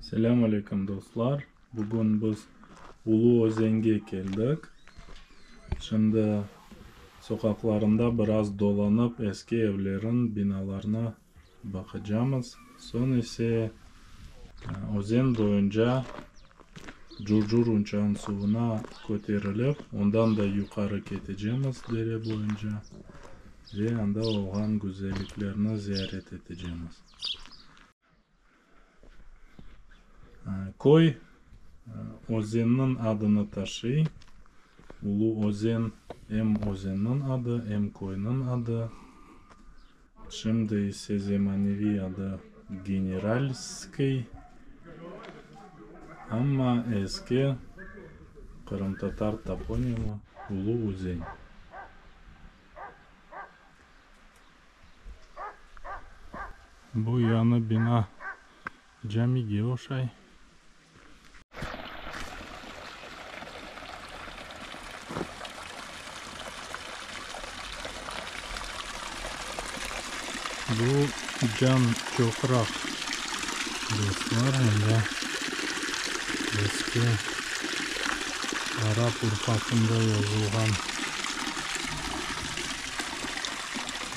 Selâm aleyküm, dostlar! Bugün biz Ulu Özenge keldik. Şimdi soqaqlarında biraz dolanıp, eski evlerin, binalarnı baqacamız. Soñ ise özen boyunca Curcur uçansuvına köterilip, ondan da yuqarı ketecemiz dere boyunca ve anda olğan güzelliklerni ziyaret etecemiz. Köy özenniñ adını taşıy. Ulu Özen em özenniñ adı, em köyniñ adı. Şimdi ise zemaneviy adı Generalskıy, amma eski qırımtatar toponimi Ulu Özen. Bu yañı bina camige oşay. Bu Can Çoqraq, dostlar, mında eski arap urufatında yazılğan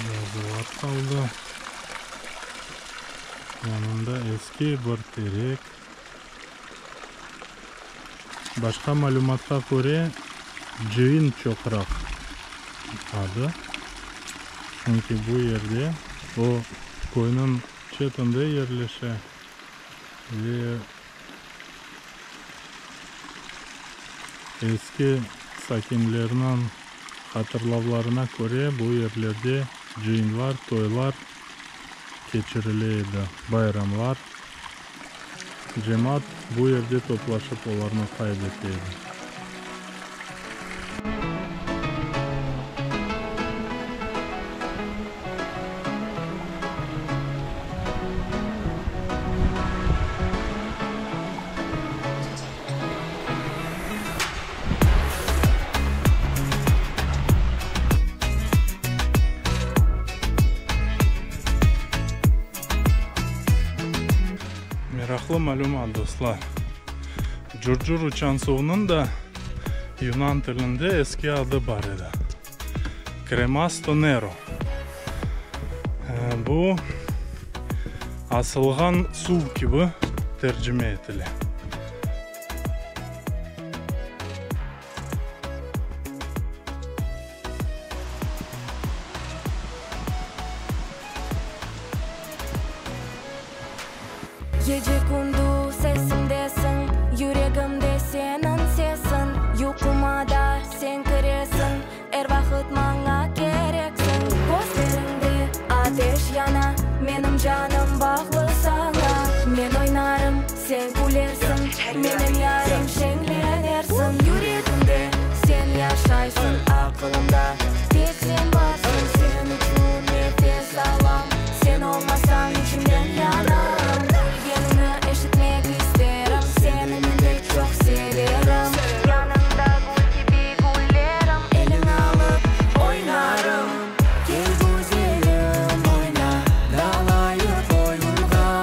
yazılar qaldı. Yanında eski bir terek. Başqa malümatqa köre, Cıyın Çoqraq adı, çünki bu yerde o, köyniñ çetinde yerleşe ve eski sakinlerniñ hatırlavlarına köre, bu yerlerde cıyınlar, toylar keçirile edi, bayramlar. Cemaat bu yerde toplaşıp olarnı qayd ete edi. Meraqlı malümat, dostlar. Curcur uçansuvnıñ da yunan tilinde eski adı bar edi, Kremasto Nero. Bu, asılğan suv kibi tercime etile. Gece-kündüz esimdesiñ, Yüregimde seniñ sesiñ, Yuquma da sen kiresiñ, Er vaqıt maña kereksiñ. Közleriñde ateş yana, Menim canım bağlı saña. Men oynarım, sen külersiñ, Menim yarem şeñlenersiñ. Yüregimde sen yaşaysıñ, Aqılımda tek sen barsıñ. Sen içün nefes alam, Sen olmasañ içimden yanam. Külgeniñni eşitmek isterim, Seni men pek çoq severim. Yanıñda gül kibi güllerim, Eliñi alıp oynarım. Kel güzelim, oyna, dalayıq oyunğa,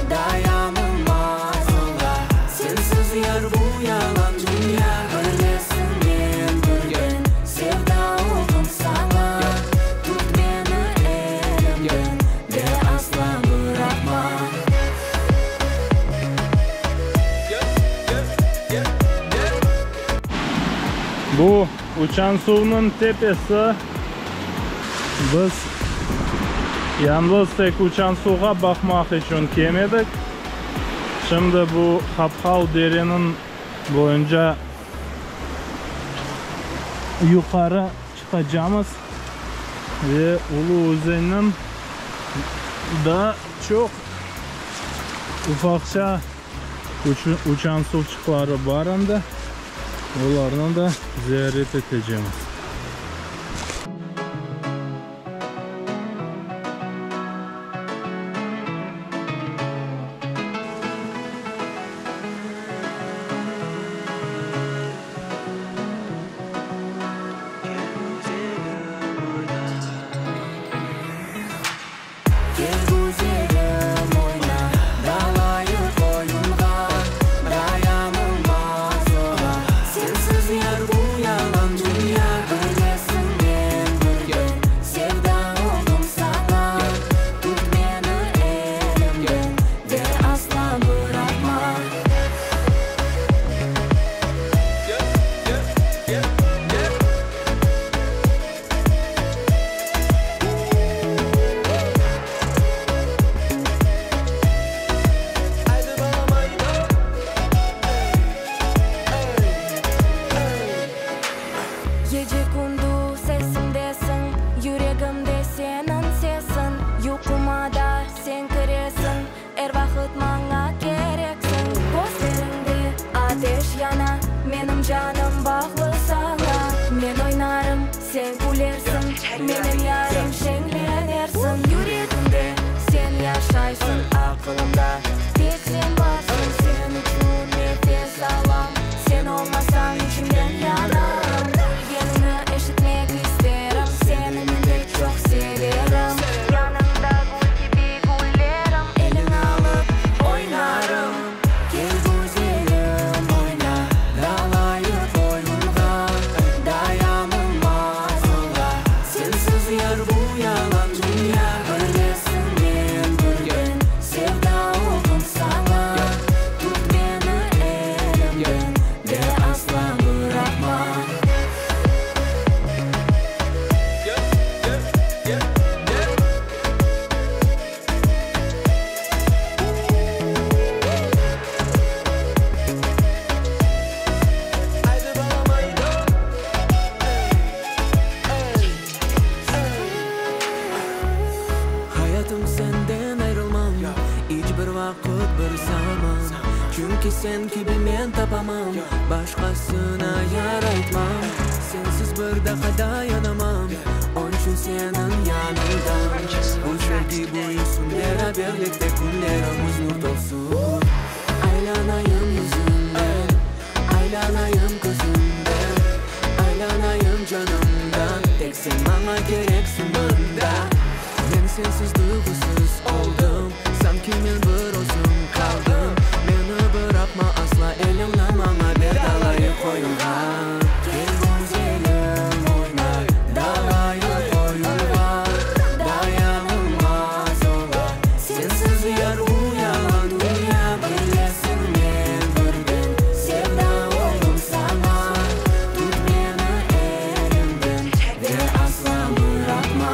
Dayanılmaz ola sensiz yar bu yalan dünya. Bilesiñ men birden sevda oldım saña, Tut meni elimden de asla bıraqma. Bu Uçansuvnıñ tepesi. Biz yañlız tek Uçansuvğa baqmaq içün kelmedik. Şimdi bu Hapqal dereniñ boyunca yuqarı çıqacamız ve Ulu Özenniñ daa çoq ufaqça uçansuvçıqları bar anda, olarnı da ziyaret etecemiz. Kel güzelim, oyna, dalayıq oyunğa. vaqıt maña kereksiñ. Közleriñde ateş yana, menim canım bağlı saña. Men oynarım, sen külersiñ, menim yarem şeñlenersiñ. Yüregimde sen yaşaysıñ, aqılımda tek sen barsıñ. Sen içün nefes alam, sen olmasañ içimden yanam. Külgeniñni eşitmek isterim, seni men pek çoq severim. Yanıñda gül kibi güllerim, eliñni alıp oynarım. Kel güzelim, oyna, dalayıq oyunğa, dayanılmaz ola sensiz yar bu yalan dünya. Bilesiñ men birden sevda oldım saña, tut meni elimden ve asla bıraqma. Hayatım senden ayrılmam İç bir vaqıt, bir zaman. Çünki sen kibi men tapamam, Başqasına yar aytmam. Sensiz bir daqqa dayanamam, Onçün seniñ yanıñdam. Bu sevgi büyüsün, Beraberlikte künlerimiz nur tolsun. Aylanayım yüzüñden, Aylanayım közüñden, Aylanayım canımdan, Tek sen maña kereksiñ mında. Men sensiz duyğusız oldım, Sanki men bir özüm qaldım. Meni bıraqma asla, Eliñni maña ber, dalayıq oyunğa. Kel güzelim, oyna, dalayıq oyunğa, Dayanılmaz ola sensiz yar bu yalan dünya. Bilesiñ men birden sevda oldım saña, Tut meni elimden ve asla bıraqma.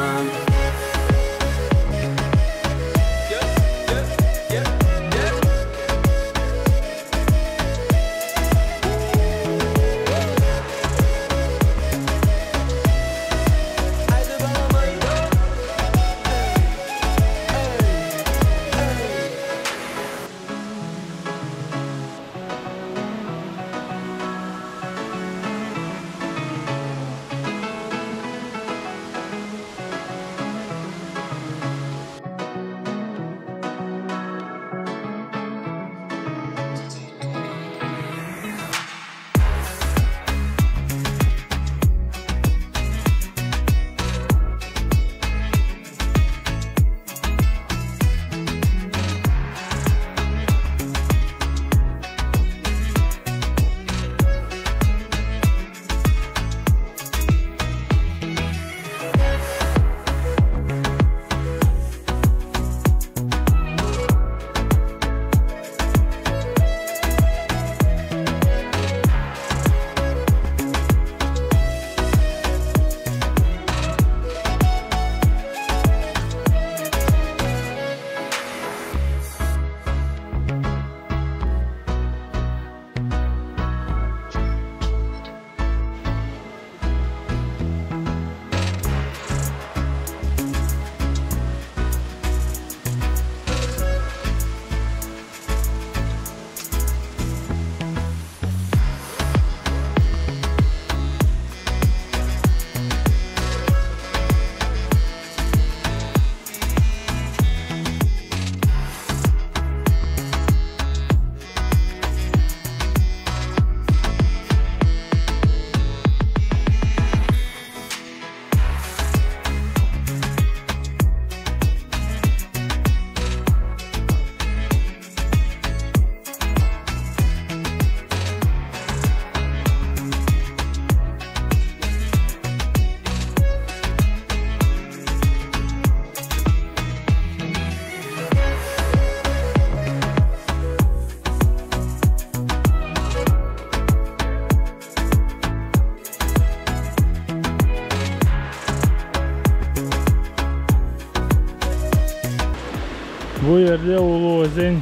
Bu yerde Ulu Özen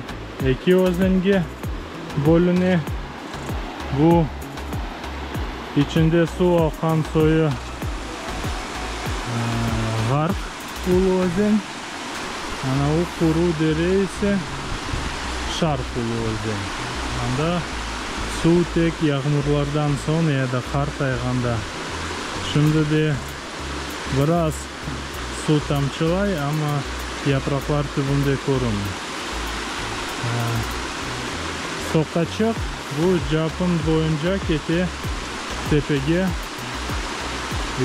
eki özenge bölüne. Bu içinde suv aqqan soyu ğarp Ulu Özen. Ana o quru dere ise. Şarq Ulu Özen. Anda suv tek yağmurlardan soñ ya da qar tayğanda. Şimdi de biraz suv tamçılay, amma yapraqlar tübünde körünmey. Soqaçıq bu capın boyunca kete tepege,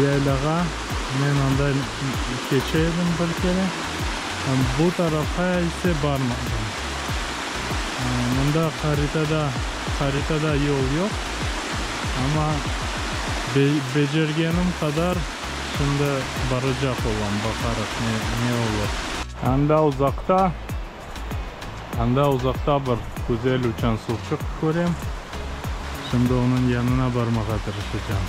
yaylağa. Men anda keçe edim bir kere. Bu tarafqa ise barmadım. Mında haritada haritada yol yoq, amma becergenim qadar şimdi baracaq olam, baqarıq ne ne olur. Anda uzaqta, anda uzaqta bir güzel uçansuvçıq körem. Şimdi onıñ yanına barmağa tırışacağım.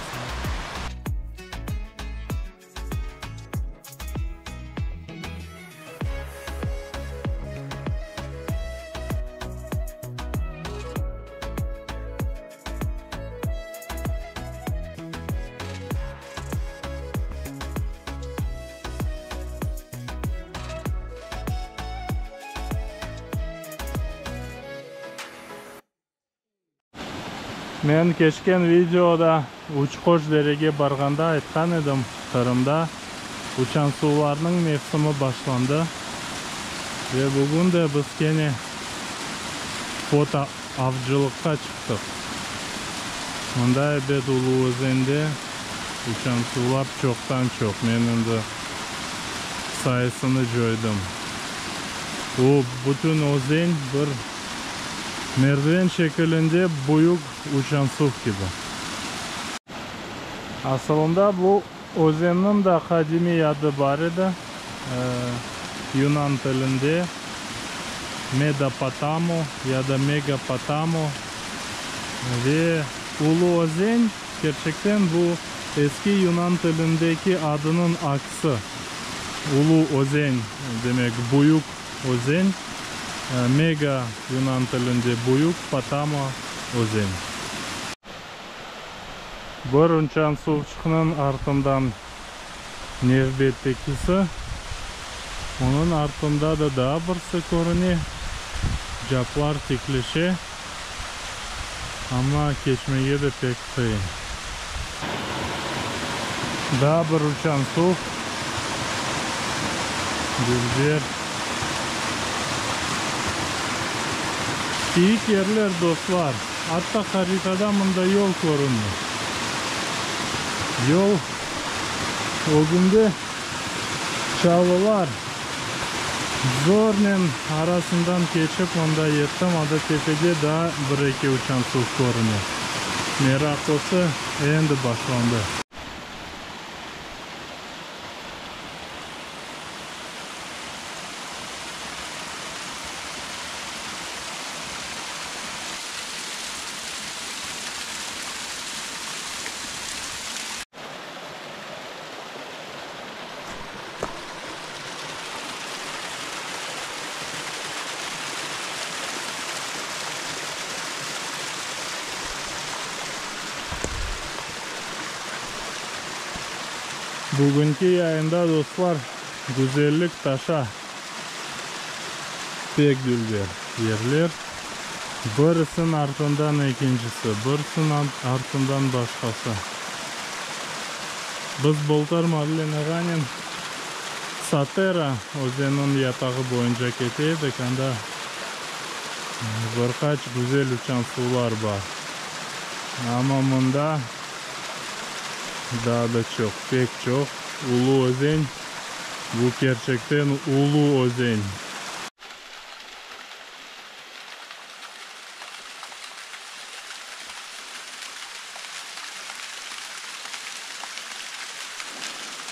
Men keçken videoda Uç-Qoş derege barğanda aytqan edim, Qırımda uçansuvlarnıñ mevsimi başlandı ve bugün de biz kene foto avcılıqqa çıqtıq. Mında ebet Ulu Özende uçansuvlar çoqtan-çoq, men endi sayısını coydım. O bütün özen bir Merdiven şekilinde büyük uçansuv kibi. Asılında bu özenniñ da qadimiy adı bar edi, yunan tilinde Medopotamo ya da Megapotamo ve Ulu Özen, kerçekten bu eski yunan tilindeki adınıñ aksi, Ulu Özen demek büyük Özen, mega yunan tilinde büyük, potamo, özen. Bir uçansuvçıqnıñ artından nevbettekisi, onıñ artında da daa birisi körüne, caplar tikleşe, amma keçmege de pek qıyın. Daa bir uçansuv, dülber. Kiyik yerler, dostlar. Atta haritada mında yol körünmey. Yol ögünde çalılar. Zornen arasından keçip mında yettim, anda tepede daa bir-eki uçansuv körüne. Meraqlısı endi başlandı. Bugünki yayında, dostlar, güzellik taşa. Pek dülber yerler. Birisiniñ artından ekincisi, birisiniñ artından başqası. Biz bıltır Marlen ağanen Satera özeniniñ yatağı boyunca kete edik, anda bir qaç güzel uçansuvlar bar. Amma mında daa da çoq, pek çoq. Ulu özen, bu kerçekten ulu özen.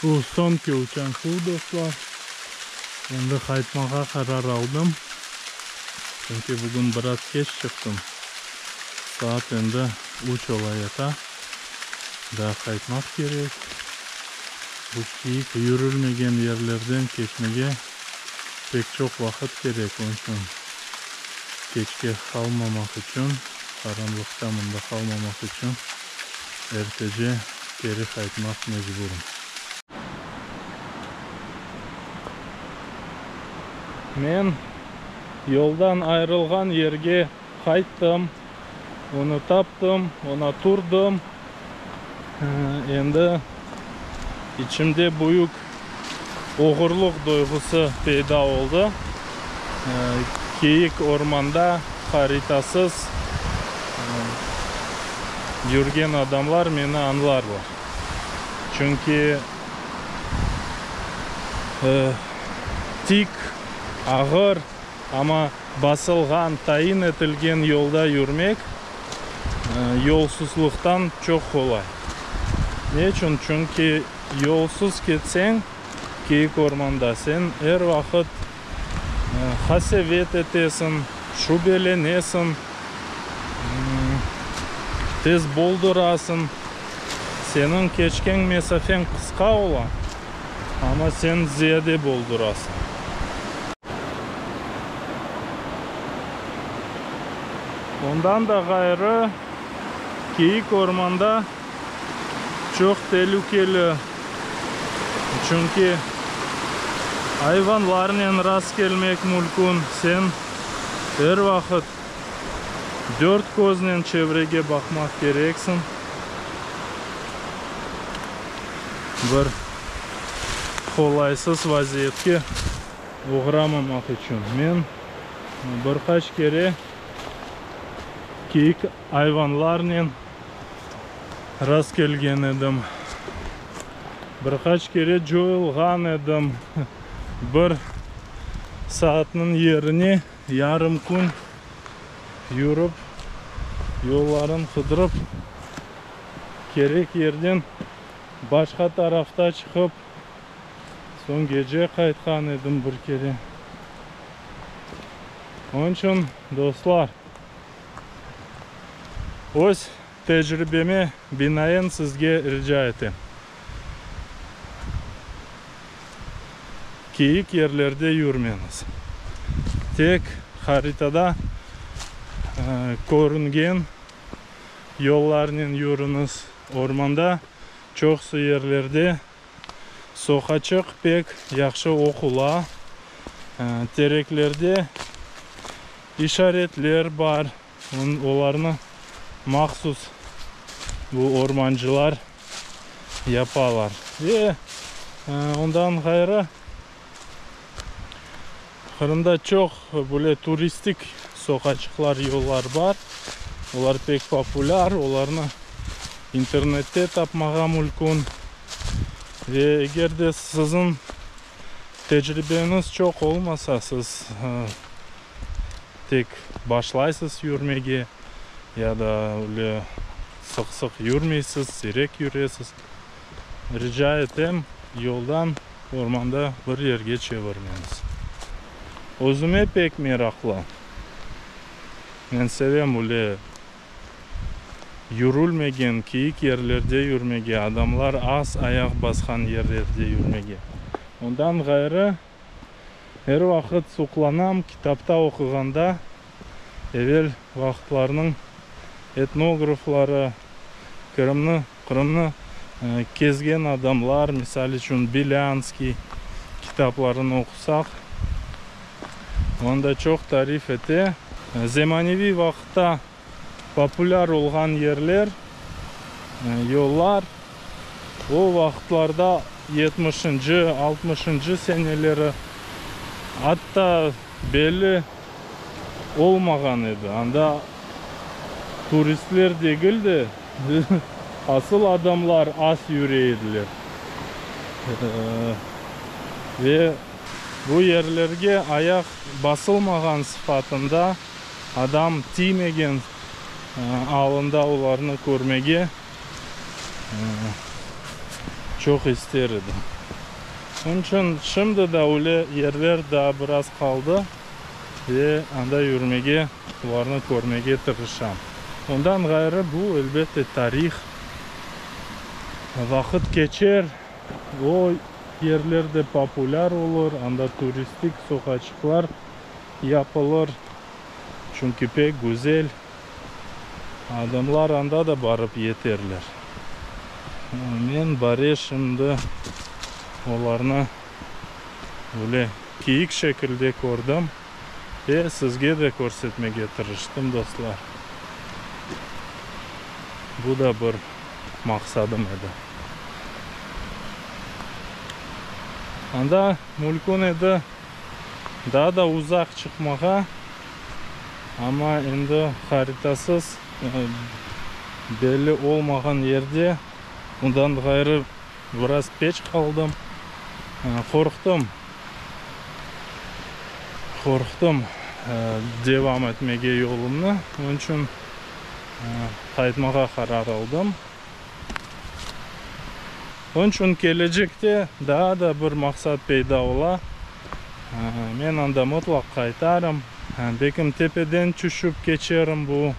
Bu soñki uçansuv, dostlar. Endi qaytmağa qarar aldım. Çünki bugün biraz keç çıqtım. Saat endi üç olayata. Daa qaytmaq kerek. Bu kiyik yürülmegen yerlerden keçmege pek çoq vaqıt kerek, onıñ içün keçke qalmamaq içün, qaranlıqta mında qalmamaq içün ertece keri qaytmaq mecburım. Men. Yoldan ayırılğan yerge qayttım, onı taptım, oña turdım. Endi içimde büyük oğurlıq duyğusı peyda oldı. Kiyik ormanda haritasız yürgen adamlar meni añlarlar. Çünki tik, ağır, amma basılğan, tayin etilgen yolda yürmek yolsuzlıqtan çoq qolay. Ne içün? Çünki yolsuz ketseñ, kiyik ormanda, sen er vaqıt qasevet etesiñ, şübelenesiñ, tez boldurasıñ. Seniñ keçken mesafeñ qısqa ola, amma sen ziyade boldurasıñ. Ondan da ğayrı, kiyik ormanda çoq telükeli, çünki ayvanlarnen rastkelmek mülkün, sen er vaqıt dört köznen çevrege baqmaq kereksiñ. Bir qolaysız vaziyetke oğramamaq içün. Men bir qaç kere kiyik ayvanlarnen rastkelgen edim. Bir qaç kere coyulğan edim. Bir saatniñ yerine yarım kün yürip, yolların qıdırıp, kerek yerden başqa tarafta çıqıp, soñ gece qaytqan edim bir kere. Onıñ içün, dostlar, öz tecribeme binaen sizge rica etem, kiyik yerlerde yürmeñiz. Tek haritada körüngen yollarnen yürüñiz. Ormanda çoqusı yerlerde Soqaçıq pek yahşı oqula. Tereklerde işaretler bar, olarnı mahsus bu ormancılar yapalar. Ve ondan ğayrı, Qırımda çoq böyle turistik soqaçıqlar, yollar bar. Olar pek populâr, olarnı internette tapmağa mülkün. Ve eger de siziñ tecribeñiz çoq olmasa, siz tek başlaysız yürmege ya da öyle sıq-sıq yürmeysiz, siyrek yüresiz, rica etem, yoldan ormanda bir yerge çevirmeñiz. Özüme pek meraqlı. Men sevem öyle yürülmegen kiyik yerlerde yürmege, adamlar az ayaq basqan yerlerde yürmege. Ondan ğayrı, er vaqıt suqlanam, kitapta oquğanda, evel vaqıtlarnıñ etnografları, Qırımnı, Qırımnı kezgen adamlar, misal içün, Belânskiy kitaplarını oqusaq, onda çoq tarif ete. Zemaneviy vaqıtta populâr olğan yerler, yollar o vaqıtlarda, yetmişinci, altmışıncı seneleri, atta belli olmağan edi. Anda turistler degil de, asıl adamlar az yüre ediler. Ve bu yerlerge ayaq basılmağan sıfatında, adam tiymegen alında olarnı körmege çoq ister edim. Onıñ içün şimdi de öyle yerler daa biraz qaldı ve anda yürmege, olarnı körmege tırışam. Ondan ğayrı, bu, elbette, tarih. Vaqıt keçer, o yerler de populâr olur, anda turistik soqaçıqlar yapılır, çünki pek güzel, adamlar anda da barıp yeterler. Men bare şimdi olarnı böyle kiyik şekilde kördim. Ve sizge de körsetmege tırıştım, dostlar. Bu da bir maqsadım edi. Anda mülkün edi daa da uzaq çıqmağa, amma endi haritasız, belli olmağan yerde, ondan ğayrı biraz peç qaldım, qorqtım, qorqtım devam etmege yolumnı, onıñ içün qaytmağa qarar aldım. Onıñ içün kelecekte daa da bir maqsat peyda ola, men anda mıtlaq qaytarım, belkim tepeden tüşip keçerim bu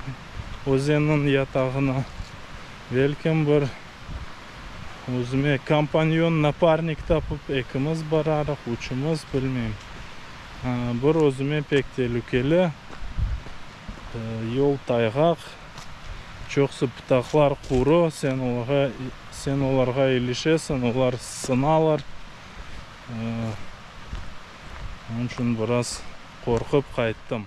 özenniñ yatağına, belkim bir özüme kompanyon, naparnik tapıp ekimiz bararıq, üçümiz, bilmeyim. Bir özüme pek telükeli, yol tayğaq, çoqusı pıtaqlar quru, sen olarğa sen olarğa ilişesiñ, olar sınalar. Onıñ içün biraz qorqıp qayttım.